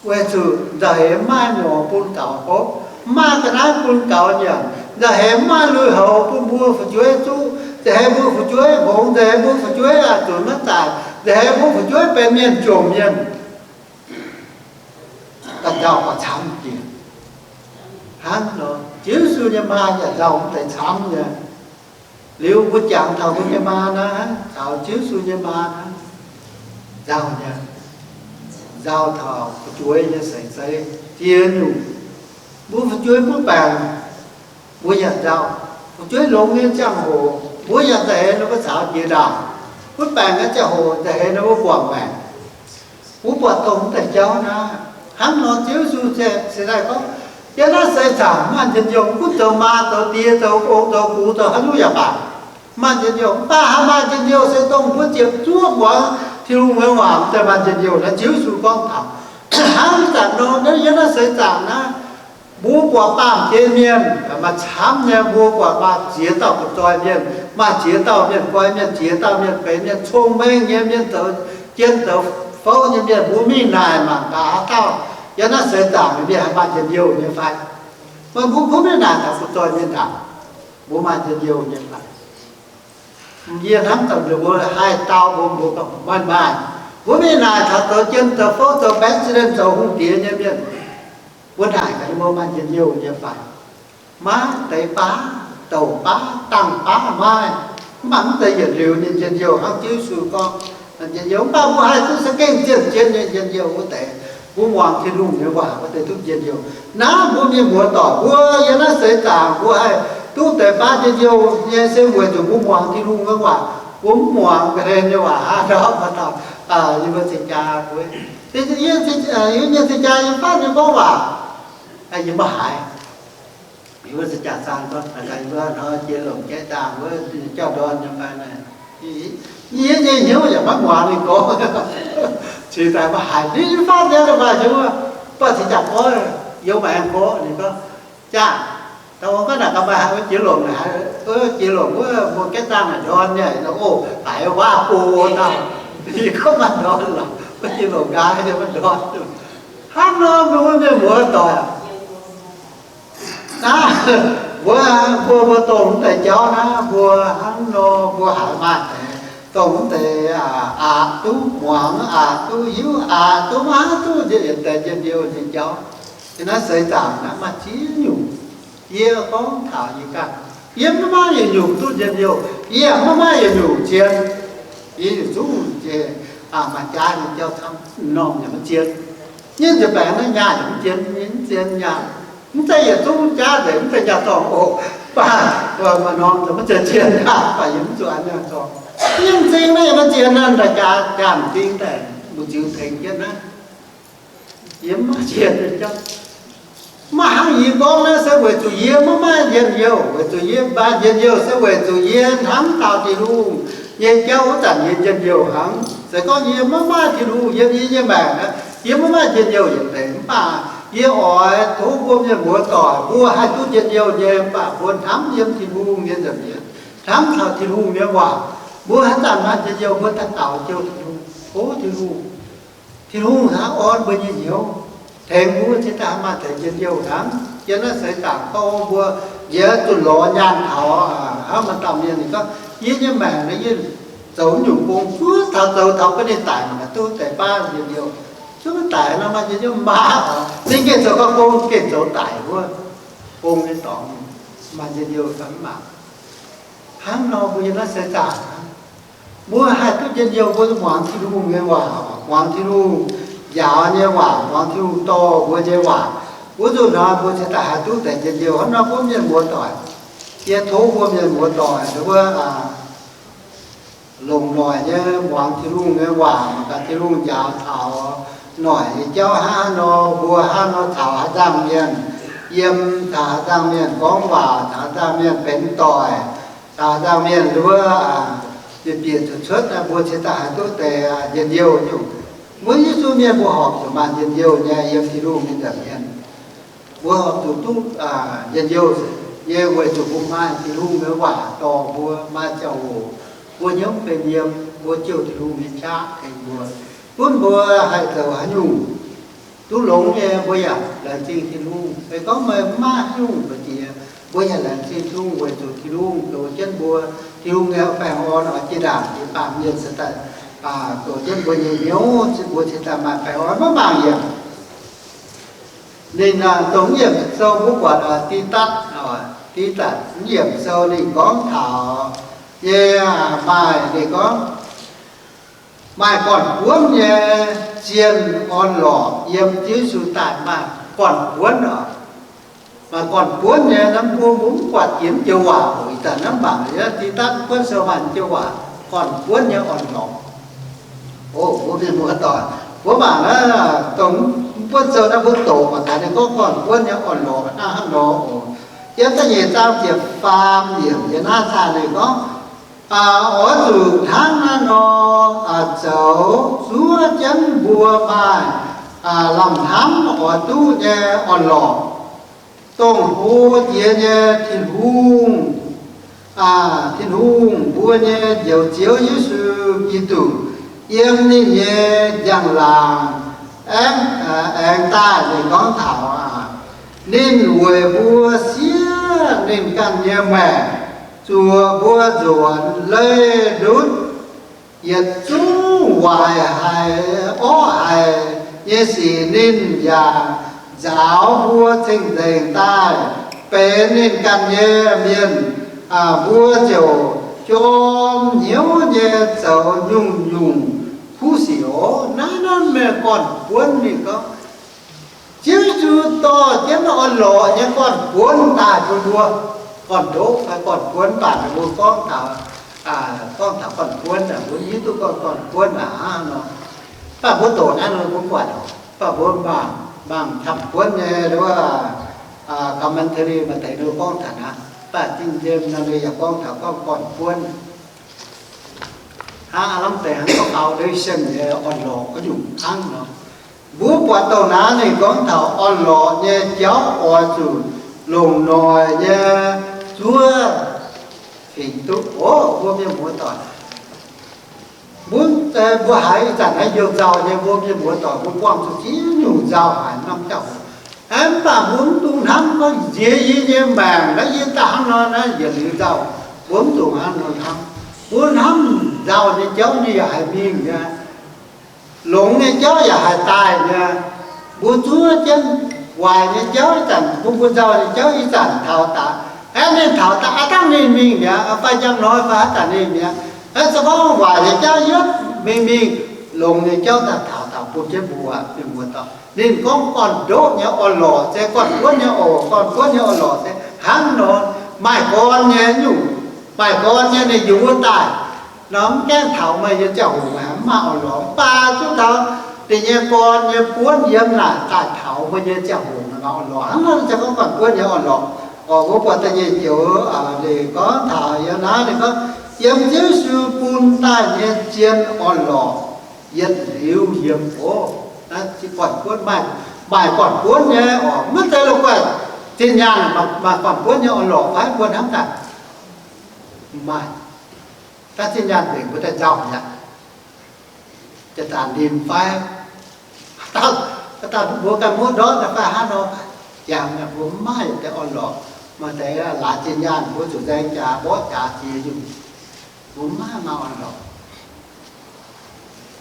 Weic zuqc nzauh heix mv maaih norm bun gaux hopv, mv maaih ga'naaiv bun gaux nyanc, nzauh heix mv maaih lui-houx bun mbuo fu'jueiv zuqv, nzauh heix mbuo fu'jueiv hngongx, nzauh heix mbuo fu'jueiv zuqc maiv zaaic, nzauh heix mbuo fu'jueiv benx mienh jomc mienh. Da'nzauh gauh camv jiex. Hnangv nor, Ziouv Yesu nyei maa yaac nzauh mv deix camv nyei. Liuz mbuo jangx taux mbuo nyei maa naaiv, taux Ziouv Yesu nyei maa naaiv, nzauh nyei, nzauh taux fu'jueiv nyei seix zeiv ziex nyungc. Mbuo fu'jueiv butv baengc, mbuo yaac nzauh. Fu'jueiv longx nyei ziangh hoc, mbuo yaac nzauh heix ninh mbuo caux jiex ndaangc. Butv baengc nyei ziangh hoc nzauh heix ninh mbuo buangh maengc. Mbuo buatc dongh mv deix jauv naaiv. Hnangv nor Ziouv Yesu se daaih gorngv, yiem naaiv seix zaangc maaih njien-youh, mv gunv zoux maa zoux die, zoux ong zoux gux, zoux haaix nyungc yaac baac, maaih njien-youh. Mv baac haaix maaih njien-youh se dongh mbuo ziepc zuoqv muangx Tin-Hungh nyei waac, mv zeiz maaih njien-youh. Naaiv Ziouv Yesu gorngv taux. Hnangv zanc nor, yiem naaiv seix zaangc naaiv, mbuo buatc baamh gen mienh maaih camv nyei, mbuo buatc maaih ziex dauh butv-zoih mienh, maaih ziex dauh mienh guai mienh, ziex dauh mienh benx mienh cong-mengh nyei mienh, zoux jien zoux fouv nyei mienh. Mbuo mingh naaic mangc gaax haaix dauh yiem naaiv seix zaangc mienh haih maaih njien-youh nyei fai? Meih mbuo kuv mingh naaic taux butv-zoih mienh ndaangc, mbuo maaih njien-youh nyei fai? Yie hnamv daaih ninh mbuo haih dau mbuo, mbuo gorngv, Maaih, maaih. Mbuo mingh naaic taux zoux jien zoux fouv, zoux president, zoux hungh diex nyei mienh, Mbuo naaic gaax, mbuo maaih njien-youh nyei fai? Maiv deix baav, douc baav, dangh baav maaih, mv baac mv zeiz yietc liuz nyei njien-youh hnangv Yesu gorngv. Njien-youh mv baac mbuo haih duqv za'gengh zien-zien nyei njien-youh wuov deix, mbuo muangx Tin-Hungh nyei waac wuov deix duqv njien-youh. Naaiv mbuo mienh muoz-doic, mbuo yiem naaiv seix zaangc mbuo haih duqv deix baav njien-youh nyei se weic zuqc mbuo muangx Tin-Hungh nyei waac. Mbuo mv muangx ga'hlen nyei waac hnangv nor, mbuo dauh, yie mbuo cing-jaa mbuo, yie mienh cing-jaa yie faatv nyei gorngv waac, yie maiv haiz. Yie mbuo cing-jaa zaang gorngv, yie mbuo hnoi jiex lomc jaiv zaang wuov jauv-ndorn nyei fai naaic, yie nyei hnyouv yaac maiv muangx ninh gorngv. Cingx daaih maiv haiz, ninh faatv nyei maaih hnyouv, mv baac cingx jaa goiv, yiem maaih aengx gorngv ninh gorngv, Jaa, da'faanh gorngv naaic gaax, meih haiz wuov jiex lomc naaic, wuov jiex lomc wuov mbuo gaeqv zaangh naaic ndorn nyei, oc, haiz waac-go dauh, yie gorngv maaih ndorn lorqc, wuov jiex lomc nqaai nyei maaih ndorn. Hnangv nor mbuo mienh muoz-doic, naaiv mbuo, mbuo, mbuo dongh mv deix jauv naaiv, mbuo hnangv nor mbuo haiz maaih deix dongh mv deix aqc duqv muangx, aqc duqv hiuv, aqc duqv maiv haih duqv yietc deix njien-youh nyei jauv. Yiem naaiv seix zaangc naaiv maaih ziex nyungc. Yie gorngv taux yie ganh, yie maiv maaih yietc nyungc duqv njien-youh, yie yaac maiv maaih yietc nyungc zien. Yie yietc zungv maaih jaaix nyei jauv camv, m'normh yaac maiv zien. Yie nza'baengx naaiv nyaah yaac mv zien, yie mv zien nyaah. Mv zeiz yietc zungv jaaix nzengc mv zeiz nyaah zorngh oc, mv baac maaih norm zoux maiv zeiz zien nyaah, mv baac yie mv zuqc an nyaah zorngh. Yie m'zing naaiv yaac maiv zien naaiv, daaih jaa m'zing daaih mbu'ziex tengx jienv naaiv. Yie mv maaih zien nyei jauv. Mv baac hnangv yie gorngv naaiv se weic zuqc yie maiv maaih njien-youh, weic zuqc yie maaih njien-youh se weic zuqc yie hnamv taux Tin-Hungh nyei jauv wuov zanc yie njien-youh hnangv. Se gorngv yie maiv maaih Tin-Hungh yiem yie nyei maengc, yie maiv maaih njien-youh yietc deix. Mv baac yie oix tov mbuo mienh muoz-doic, mbuo haih duqv njien-youh nyei, mv baac mbuo hnamv yiem Tin-Hungh nyei nza'hmien, hnamv taux Tin-Hungh nyei waac. Mbuo haaix zanc maaih njien-youh mbuo daaih daux Ziouv Tin-Hungh, tov Tin-Hungh, Tin-Hungh hnangv orn mbuo nyei hnyouv, tengx mbuo cingx daaih maaih deix njien-youh hnangv. Yiem naaiv seix zaangc gorngv mbuo njiec zuqc lorz nyaanh taux hnangv maaih dauh mienh ninh gorngv, yie nyei maengc naaiv yie zoux nyungc gong zuov taux zoux taux bun ninh daic mangc gaax duqv deix baav njien-youh. Zuov daic nor maaih njien-youh maiv maaih oc. Ninh gengh zoux gau gong gengh zoux daic wuov, gong nyei dorngx maaih njien-youh fai mv maaih. Hnangv nor mbuo yiem naaiv seix zaangc, mbuo haih duqv njien-youh mbuo muangx Tin-Hungh nyei waac, muangx Tin-Hungh njaaux nyei waac, muangx Tin-Hungh dorh mbuo nyei waac. Wuov nzunc hnoi mbuo cingx daaih haih duqv deix njien-youh. Hnangv nor mbuo mienh muoz-doic, yie tov mbuo mienh muoz-doic wuov longc noic nyei muangx Tin-Hungh nyei waac, mangc gaax Tin-Hungh njaaux taux noic nyei jauv hnangv haaix nor, mbuo hnangv haaix nor caux haaix nzangc mienh yiem, caux haaix nzangc mienh gorngv waac, caux haaix nzangc mienh benx doic, caux haaix nzangc mienh wuov bieqc zuqc cuotv, mbuo cingx daaih haih duqv deix njien-youh nyungc. Mbuo Yesu mienh mbuo horpc zuqc maaih njien-youh nyei yiem Tin-Hungh nyei nza'hmien. Mbuo horpc zuqc duqv njien-youh nyei weic zuqc mbuo maaih Tin-Hungh nyei waac dorh mbuo, maaih ziangh hoc mbuo hnyouv benx yiem, mbuo jouh Tin-Hungh nyei qaqv tengx mbuo, gunv mbuo haih zoux haaix nyungc duqv longx nyei, mbuo yaac laengz zingh Tin-Hungh. Se gorngv meih mv maaih haaix nyungc mbu'ziex, mbuo yaac laengz zingh Tin-Hungh weic zuqc Tin-Hungh zoux jienv mbuo, Tin-Hungh nyei baengh orn oix jiex ndaangc jiex baamh mienh se daaih zoux jienv mbuo nyei hnyouv, mbuo cingx daaih maaih baengh orn maiv mangc yaac. Ninh dongh mv yiemc sou mbuo buatc Tidatv, Tidatv mv yiemc sou ninh gorngv taux nyei, maaih ninh gorngv maaih gorn-buonv nyei zien orn-lorqc yiem Yesu daaih maaih gorn-buonv oc. Maaih gorn-buonv nyei, naaiv mbuo mv buatc jiex mv joux waac oc. Ih zanc naaiv mangc Tidatv buonv sou maaih mv joux waac, gorn-buonv nyei orn-lorqc. O mbuo mienh muoz-doic, mbuo mangc naaiv dongh mv buonv sou naaiv mbuo doqc mangc gaax ninh gorngv gorn-buonv nyei orn-lorqc hnangv haaix nor oc. Yiem da'nyeic zaang ziepc faam yiemc yiem naaiv daaih ninh gorngv, oix zuqc hnangv naaiv nor zoux zuov jienv mbuo maaih lamh hnamv oix duqv nyei orn-lorqc, dongh hlo jiex nyei Tin-Hungh, Tin-Hungh mbuo nyei Njoux Ziouv Yesu Giduc, yiem ninh nyei njang-laangc aengx daaih. Ninh gorngv taux ninh weic mbuo siev ninh ganh nyei maengc, zuoqc mbuo nzuonx leih ndutv yietc zungv waaic haic orqv haic nyei sic. Ninh yaac nzaaux mbuo cing-nzengc daaih benx ninh ganh nyei mienh, mbuo ziouc jorm hnyouv nyei zoux nyungc-nyungc kuv sic oc. Naaiv, naaiv mienh gorn-buonv ninh gorngv, Ziouv Yesu dorh jienv orn-lorqc nyei gorn-buonv daaih bun mbuo. Gorn-ndoqv fai gorn-buonv, mv baac mbuo gorngv taux, gorngv taux gorn-buonv aeqv, mbuo hiuv duqv gorngv gorn-buonv aqv hnangv nor. Mv baac mbuo doqc naaiv nor mbuo buatc, mv baac mbuo mangc, mangc camv-buonv nyei wuov commentary maaih deix nor gorngv taux naaiv, mv baac Ging James nor ninh yaac gorngv taux gorngv gorn-buonv. Hnangv aav lamh deix hnangv foundation nyei orn-lorqc wuov nyungc hnangv nor. Mbuo buatc douh naaiv ninh gorngv taux orn-lorqc nyei jauv oix zuqc longc noic nyei zuov fingx duqv oc, mbuo mienh muoz-doic. Mbuo, mbuo haiz ih zanc naaiv youh nzauh nyei, mbuo mienh muoz-doic mbuo buangh zuqc ziex nyungc nzauh haic norm jauv-louc. Mv baac mbuo mv dungx hnamv gorngv nziex yie nyei maengc naaiv yie daaih hnangv nor naaiv yietc liuz nzauh. Mbuo mv dungx hnangv nor hnamv. Mbuo hnamv nzauh nyei jauv ninh yaac haih mingh nyei. Longx nyei jauv yaac haih daaih nyei. Mbuo zuov jienv waaic nyei jauv ih zanc, mbuo, mbuo nzauh nyei jauv ih zanc taux daaih, aeqv, ninh taux daaih aqv dangh ninh mingh mi'aqv, fai njang hnoi fai haaix zanc ninh mi'aqv. Aeqv, se gorngv waaic nyei jauv yietv mingh mingh, longx nyei jauv daaih taux daaih bun jienv mbuo, mienh muoz-doic. Ninh gorngv gorn-ndoqv nyei orn-lorqc se gorn-buonv nyei oc. Gorn-buonv nyei orn-lorqc se hnangv nor, maaih gorn nyei nyungc, maaih gorn nyei ninh yungz wuov daaih nor, mv gaengh taux meih nyei ziangh hoc mv maaih orn-lorqc. Mv baac zuov taux ninh nyei gorn nyei buonv yiem naaic daaih taux meih nyei ziangh hoc maaih orn-lorqc. Hnangv nor se gorngv gorn-buonv nyei orn-lorqc. Oc, mbuo buatc da'nyeic joux ninh gorngv taux yiem naaiv, ninh gorngv yiem Ziouv Yesu bun daaih nyei zien orn-lorqc yietc liuz yiem oc. Naaiv gorn-buonv maaih, maaih gorn-buonv nyei oc. Maiv zeiz la'guaih zinh nyaanh maaih gorn-buonv nyei orn-lorqc fai mbuo hnamv daaih. Maaih. Daaih zinh nyaanh nzengc mbuo daaih nzauh mi'aqv. Jaax-zanc ninh fai, daaih mbuo ganh muoqv ndortv daaih fai hnangv nor, jangx mbuo mv maaih deix orn-lorqc. Maaih deix laaix zinh nyaanh mbuo zuqc nzaeng jaax mborqv jaax jiex nyungc, mbuo mv maaih maaih orn-lorqc.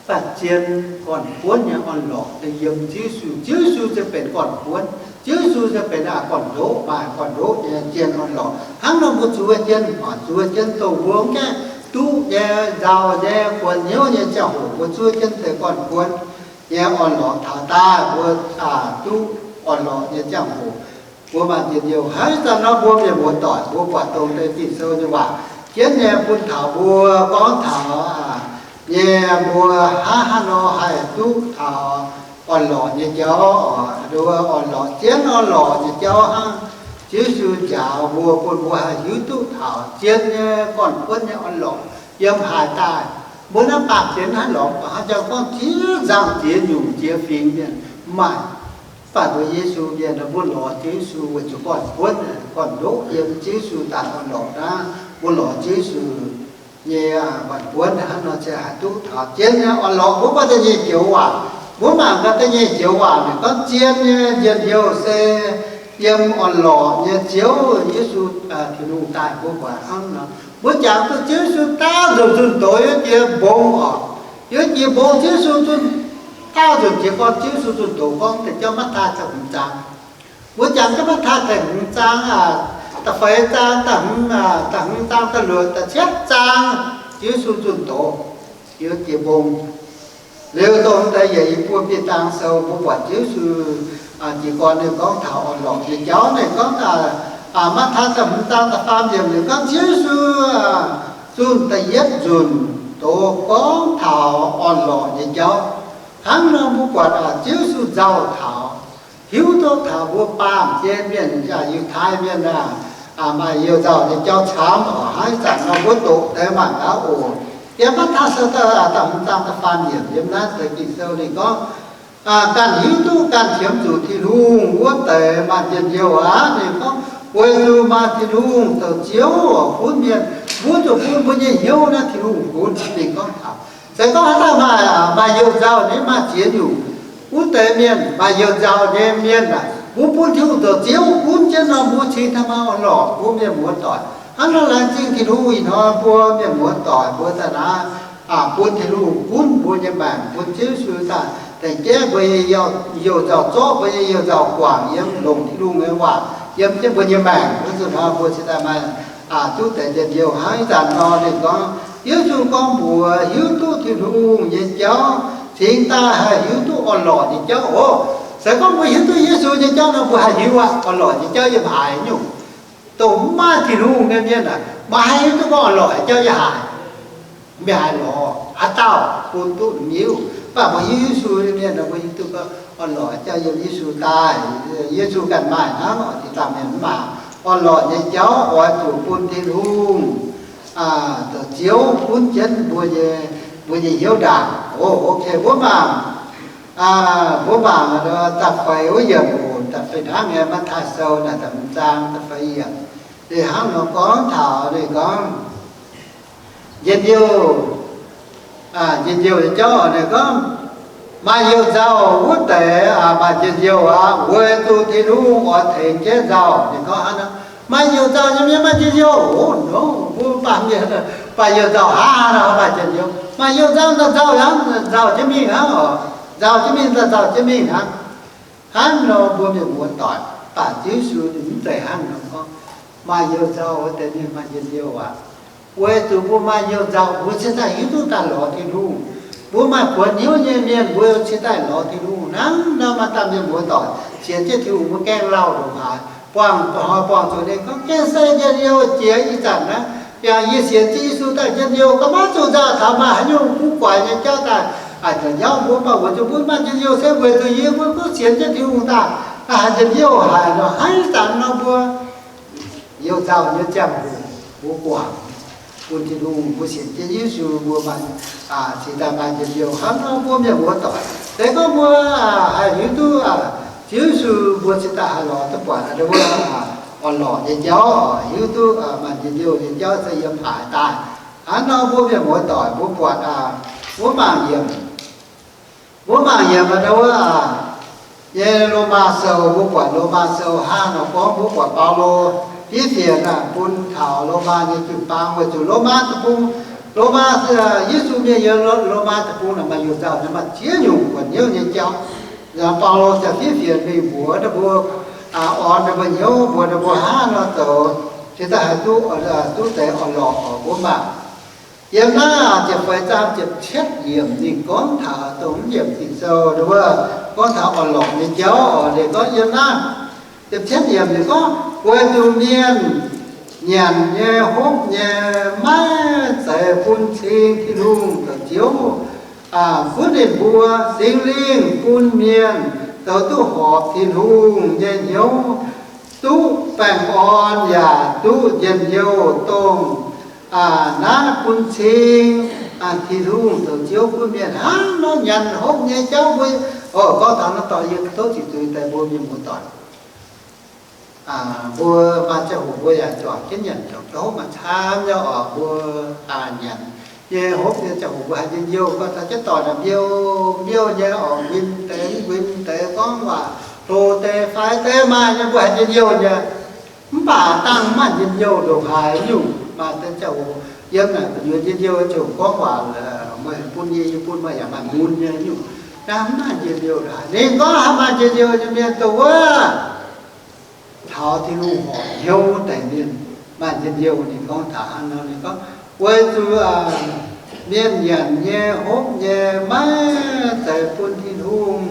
Mv baac zien gorn-buonv nyei orn-lorqc yiem Ziouv Yesu. Ziouv Yesu se benx gorn-buonv. Ziouv Yesu se benx aqc gorn-ndoqv, maaih gorn-ndoqv nyei zien orn-lorqc. Hnangv nor mbuo zuov jienv, zuov jienv dongh mbuo mv gaengh duqv nyei nzauh nyei buonc hnyouv nyei ziangh hoc mbuo zuov jienv deix gorn-buonv nyei orn-lorqc taux daaih mbuo duqv orn-lorqc nyei ziangh hoc, mbuo maaih njien-youh. Haaix zanc nor mbuo mienh muoz-doic mbuo buatc dongh deix Ging-Sou nyei waac jienv nyei bun taux mbuo gorngv taux nyei mbuo hnangv haaix nor haih duqv taux orn-lorqc nyei jauv, orn-lorqc, zien orn-lorqc nyei jauv hnangv. Ziouv Yesu njaaux mbuo bun mbuo haih hiuv duqv taux zien nyei gorn-buonv nyei orn-lorqc yiem haaix daaih. Mbuo naaiv baamh gen naaiv lorz hnangv jang gorngv ziex nzangh ziex nyungc ziex fingx mienh mv maaih. Mv baac mbuo Yesu mienh mbuo lorz Ziouv Yesu weic zuqc gorn-buonv, gorn-ndoqv yiem Ziouv Yesu daaih orn-lorqc hnangv. Mbuo lorz Ziouv Yesu nyei gorn-buonv hnangv nor se haih duqv taux zien nyei orn-lorqc. Mbuo buatc da'nyeic joux waac, mbuo mangc gaax da'nyeic joux waac ninh gorngv zien nyei njien-youh se yiem orn-lorqc nyei Ziouv Yesu Tin-Hungh daaih. Mbuo buatc hnangv nor, mbuo jangx duqv Ziouv Yesu daauh nzunc zunh doz yiem jiex mbong oc. Yiem jiex mbong Ziouv Yesu zunh, daauh nzunc jiex gorn Ziouv Yesu zunh doz gorngv deix jauv Matv^taai da'hmz zaang. Mbuo jangx jauv Matv^taai da'hmz zaang, da'feix zaang, da'hmz zaang, da'luoqc, da'cietv zaang, Ziouv Yesu zunh doz yiem jiex mbong. Liuz dongh deix yietc i buo Bienh Zaang Sou mbuo buatc Ziouv Yesu jiez gorn ninh gorngv taux orn-lorqc nyei jauv. Ninh gorngv Matv^taai da'hmz zaang da'faam yiemc ninh gorngv Ziouv Yesu zunh da'yietv nzunc doz gorngv taux orn-lorqc nyei jauv. Hnangv nor mbuo buatc Ziouv Yesu nzauh taux, hiuv duqv taux mbuo baamh gen mienh, Yiutai mienh aah, maaih youh nzauh nyei jauv camv oc. Hnangv ih zanc nor mbuo doqc deix mangc gaax oc. Yiem Matv^taai Sou da'hmz zaang da'faam yiemc yiem naaiv deix Ging-Sou ninh gorngv, ganh hiuv duqv ganh qiemx zuqc Tin-Hungh wuov deix maaih njien-youh aqv. Ninh gorngv weic zuqc maaih Tin-Hungh zoux Ziouv gunv mienh, mbuo zuqc bun mbuo nyei hnyouv naaiv Tin-Hungh gunv. Ninh gorngv taux se gorngv haaix dauh maaih, maaih youh nzauh nyei, maaih ziex nyungc wuov deix mienh, maaih youh nzauh nyei mienh aah, mbuo bun Tin-Hungh zoux Ziouv gunv jienv nor, mbuo cingx daaih maaih orn-lorqc, mbuo mienh muoz-doic. Hnangv nor laengz zingh Tin-Hungh ih hnoi mbuo mienh muoz-doic mbuo daaih naaiv bun Tin-Hungh gunv mbuo nyei maengc, bun Ziouv Yesu daaih Deix jeiv mbuo nyei youh nzauh zorqv, mbuo nyei youh nzauh guangc yiem longc Tin-Hungh nyei waac yiem jienv mbuo nyei maengc. Wuov zuqc hnoi mbuo cingx daaih maaih duqv deix njien-youh hnangv ih zanc nor. Ninh gorngv, Yesu gorngv mbuox hiuv duqv Tin-Hungh nyei jauv cingx daaih haih hiuv duqv orn-lorqc nyei jauv oc. Se gorngv mbuo hiuv duqv Yesu nyei jauv nor, mbuo haih hiuv aqv. Orn-lorqc nyei jauv yiem haaix nyungc? Dongh mv maaih Tin-Hungh nyei mienh aah, maaih hiuv duqv gorngv orn-lorqc nyei jauv yiem haaix? Mv haih lorz haaix dauh bun duqv hiuv. Mv baac mbuo hiuv Yesu nyei mienh nor, mbuo hiuv duqv gorngv orn-lorqc jauv yiem Yesu daaih. Yesu ganh maaih hnangv, oix daaih mienh mv maaih. Orn-lorqc nyei jauv oix zuqc bun Tin-Hungh zoux Ziouv gunv jienv mbuo nyei, mbuo nyei hnyouv ndaangc. O, ok, mbuo mangc, mbuo mangc da'feix wuov yiemc oc, da'feix hnangv nyei, Matv^taai Sou naaic da'hmz zaang da'feix yiemc. Ninh hnangv nor gorngv taux ninh gorngv njien-youh, njien-youh nyei jauv ninh gorngv, maaih youh nzauh wuov deix maaih njien-youh aqv, weic zuqc Tin-Hungh oix tengx jienv nzauh. Ninh gorngv hnangv nor, maaih youh nzauh nyei mienh maaih njien-youh. O, nor mbuo baamh mienh, maaih youh nzauh hnangv nor maaih njien-youh. Maaih youh nzauh nzauh hnangv, nzauh jienv mingh hnangv oc. Nzauh jienv mingh, nzauh jienv mingh hnangv. Hnangv nor mbuo mienh muoz-doic, baac Ziouv Yesu ninh mv zeiz hnangv nor gorngv, maaih youh nzauh wuov deix mienh maaih njien-youh aqv. Weic zuqc mbuo maaih youh nzauh, mbuo cingx daaih hiuv duqv daaih lorz Tin-Hungh. Mbuo maaih buonc hnyouv nyei mienh, mbuo cingx daaih lorz Tin-Hungh. Hnangv nor maaih dauh mienh muoz-doic sienx jienv Tin-Hungh, mbuo gaengh lauh ndongc haaix, buangh hnoi buangh zuqc ninh gorngv, gaengh se njien-youh jiex ih zanc naaiv, yangh yie sienx jienv Yesu daaih njien-youh, ga'maiv zuqc nzauh taux maaih haaix nyungc guv guaix nyei jauv daaih, a'jangc nyauv mbuo, mv baac weic zuqc mbuo maaih njien-youh se weic zuqc yie mbuo duqv sienx jienv Tin-Hungh daaih, haaix njien-youh haic nor, hnangv ih zanc nor mbuo youh nzauh nyei ziangh hoc mbuo guangc bun Tin-Hungh, mbuo sienx jienv Yesu mbuo maaih, cingx daaih maaih njien-youh. Hnangv nor mbuo mienh muoz-doic, se gorngv mbuo haih hiuv duqv Ziouv Yesu, mbuo cingx daaih haih lorz duqv buatc wuov orn-lorqc nyei jauv, hiuv duqv maaih njien-youh nyei jauv se yiem haaix daaih. Hnangv nor mbuo mienh muoz-doic mbuo buatc, mbuo mangc yiemc, mbuo mangc yiemc wuov nyei Lomaa Sou, mbuo buatc Lomaa Sou hnangv nor gorngv, mbuo buatc Baulo fiev fienx bun taux Lomaa nyei jiu-baang, weic zuqc Lomaa deic-bung, Lomaa, Yesu mienh yiem Lomaa deic-bung naaic maaih youh nzauh nyei, maaih ziex nyungc buonc hnyouv nyei jauv. Baulo ziouc fiev fienx mingh mbuox ninh mbuo, orn ninh mbuo hnyouv, mbuox ninh mbuo hnangv nor zoux, cingx daaih haih duqv, duqv deix orn-lorqc oc. Mbuo mangc yiem naaiv ziepc feix zaang ziepc cietv yiemc ninh gorngv taux dongh mv yiemc Ging-Sou wuov, gorngv taux orn-lorqc nyei jauv oc. Ninh gorngv yiem naaiv ziepc cietv yiemc ninh gorngv, weic zuqc mienh nyanc nyei, hopv nyei, maiv zeiz bun cing Tin-Hungh zoux Ziouv gunv ninh mbuo. Singx Lingh bun mienh zoux duqv horpc Tin-Hungh nyei hnyouv, duqv baengh orn yaac duqv njien-youh, dongh naaiv bun cing Tin-Hungh zoux Ziouv gunv mienh. Hnangv nor nyanc hopv nyei jauv mbuo, o, gorngv taux naaiv dorh yie tov ziqc zuiz deix mbuo mienh muoz-doic. Mbuo maaih ziangh hoc mbuo yaac juangc jienv nyanc juangc jienv hopv maaih camv nyei oc. Mbuo nyanc nyei hopv nyei ziangh hoc mbuo haiz njien-youh, gorngv taux jienv doic naaic mbiouh mbiouh nyei oc, nquin deix nquin deix, gorngv waac hlo deix fai deix maaih nyei, mbuo haiz njien-youh nyei. Mv baac dangh maaih njien-youh ndongc haaix nyungc, maaih deix ziangh hoc yiem naaic gu'nyuoz njien-youh ziouc gorngv waac, meih bun yie, yie bun meih, yaac maaih mun nyei nyungc. Naaiv mv maaih njien-youh ndongc haaix. Ninh gorngv haaix maaih njien-youh nyei mienh dongh wuov taux Tin-Hungh horpc hnyouv deix mienh maaih njien-youh. Ninh gorngv taux hnangv nor, ninh gorngv, weic zuqc mienh nyanc nyei, hopv nyei, maiv zeiz bun Tin-Hungh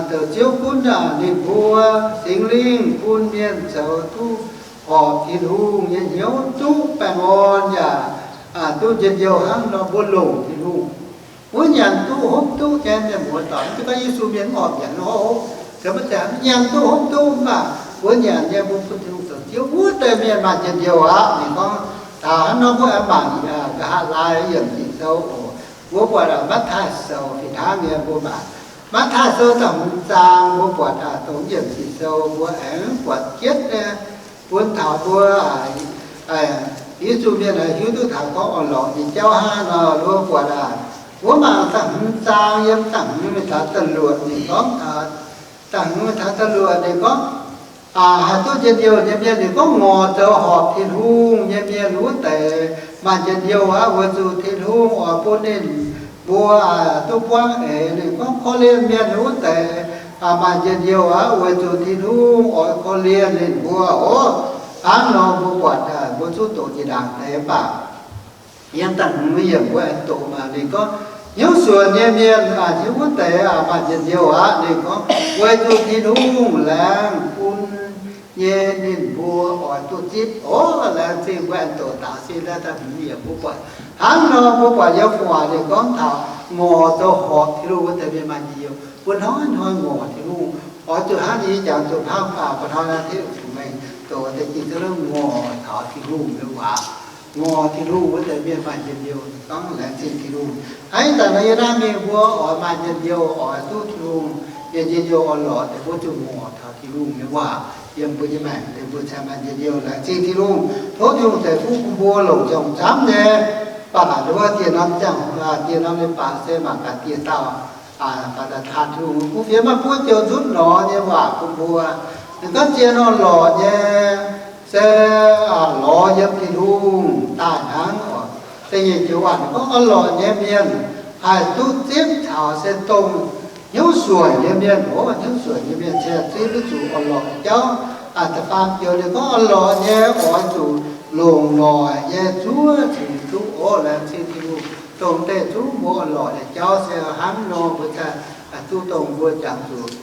zoux Ziouv gunv ninh mbuo. Singx Lingh bun mienh zoux duqv horpc Tin-Hungh nyei hnyouv, duqv baengh orn yaac duqv njien-youh. Hnangv nor mbuo longc Tin-Hungh, mbuo nyanc duqv hopv duqv nyei mienh muoz-doic, mv zeiz gorngv Yesu mienh mv horpc nyanc hopv, mv zeiz, nyanc duqv hopv duqv, mv baac mbuo nyanc nyei mbuo bun Tin-Hungh zoux Ziouv wuov deix mienh maaih njien-youh aqv. Ninh gorngv taux hnangv nor, mbuo aengx mangc nqa'haav laai yiemc Ging-Sou oc. Mbuo buatc Matv^taai Sou fih hnangv nyei, mbuo mangc Matv^taai Sou da'hmz zaang, mbuo buatc dongh yiemc Ging-Sou mbuo aengx buatc jienv nyei, bun taux mbuo Yesu mienh hiuv duqv taux gorngv orn-lorqc nyei jauv hnangv nor. Mbuo buatc aac, mbuo mangc da'hmz zaang yiem da'hmz mingh taux da'luoqc ninh gorngv, da'hmz mingh taux da'luoqc ninh gorngv, haih duqv njien-youh nyei mienh, ninh gorngv, ngorc zoux horpc Tin-Hungh nyei mienh wuov deix maaih njien-youh aqv, weic zuqc Tin-Hungh oix bun ninh mbuo duqv buangv eix. Ninh gorngv korv-lienh mienh wuov deix maaih njien-youh aqv, weic zuqc Tin-Hungh oix korv-lienh ninh mbuo oc. Hnangv nor mbuo buatc mbuo zungv doqc jiex ndaangc deix mv baac yiem da'hmz yiemc mbuo aengx doqc mangc ninh gorngv, hnyouv suonc nyei mienh hiuv wuov deix maaih njien-youh aqv. Ninh gorngv weic zuqc Tin-Hungh laengz bun nyei ninh mbuo oix duqv zipv oc. Laengz zingh mbuo aengx doqc daux sin daaih da'hmz yiemc mbuo buatc. Hnangv nor mbuo buatc yiem gu'nguaaic ninh gorngv taux ngorc zoux horpc Tin-Hungh wuov deix mienh maaih njien-youh. Mbuo hnoi-hnoi ngorc Tin-Hungh, oix zuqc hnangv yie jangx zuqc hnangv faah ba'hnoi naaiv tengx zuqc mengh doqc deix jiex zunv ngorc taux Tin-Hungh nyei waac. Ngorc Tin-Hungh wuov deix mienh maaih njien-youh, gorngv laengz zingh Tin-Hungh. Hnangv ih zanc nor yie naaiv mingh mbuo oix maaih njien-youh, oix duqv Tin-Hungh nyei njien-youh oix lorqc deix, mbuo zuqc ngorc taux Tin-Hungh nyei waac yiem mbuo nyei maengc deix, mbuo cingx maaih njien-youh. Laengz zingh Tin-Hungh, tov Tin-Hungh ceix fuqv bun mbuo longc qongx camv nyei. Mv baac nduov dieh norm ziangh, dieh norm nyei baac se mangc gaax dieh dauh baac daaih taan Tin-Hungh bun fiev maiv buov jou nzutv nor nyei waac bun mbuo. Ninh gorngv zien orn-lorqc nyei se lorz yiem Tin-Hungh daaih hnangv oc. Da'nyeic joux waac ninh gorngv orn-lorqc nyei mienh haih duqv zipv caux se dongh hnyouv suonc nyei mienh oc. Hnyouv suonc nyei mienh se zipv duqv zuqc orn-lorqc nyei jauv. Da'faam joux ninh gorngv orn-lorqc nyei oix zuqc longc noic nyei zuov cingx duqv oc. Laengz zingh Tin-Hungh, dongh deix zungv mbuo orn-lorqc nyei jauv se hnangv nor mbuo cingx duqv dongh mbuo jangx zuqc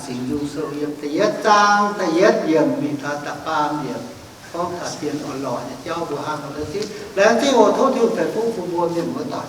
Singx Nzung Sou yiem da'yietv zaang da'yietv yiemc mingh taux da'faam yiemc, gorngv taux zien orn-lorqc nyei jauv mbuo hnangv nor. Laengz zingh, laengz zingh oc. Tov Tin-Hungh ceix fuqv bun mbuo mienh muoz-doic.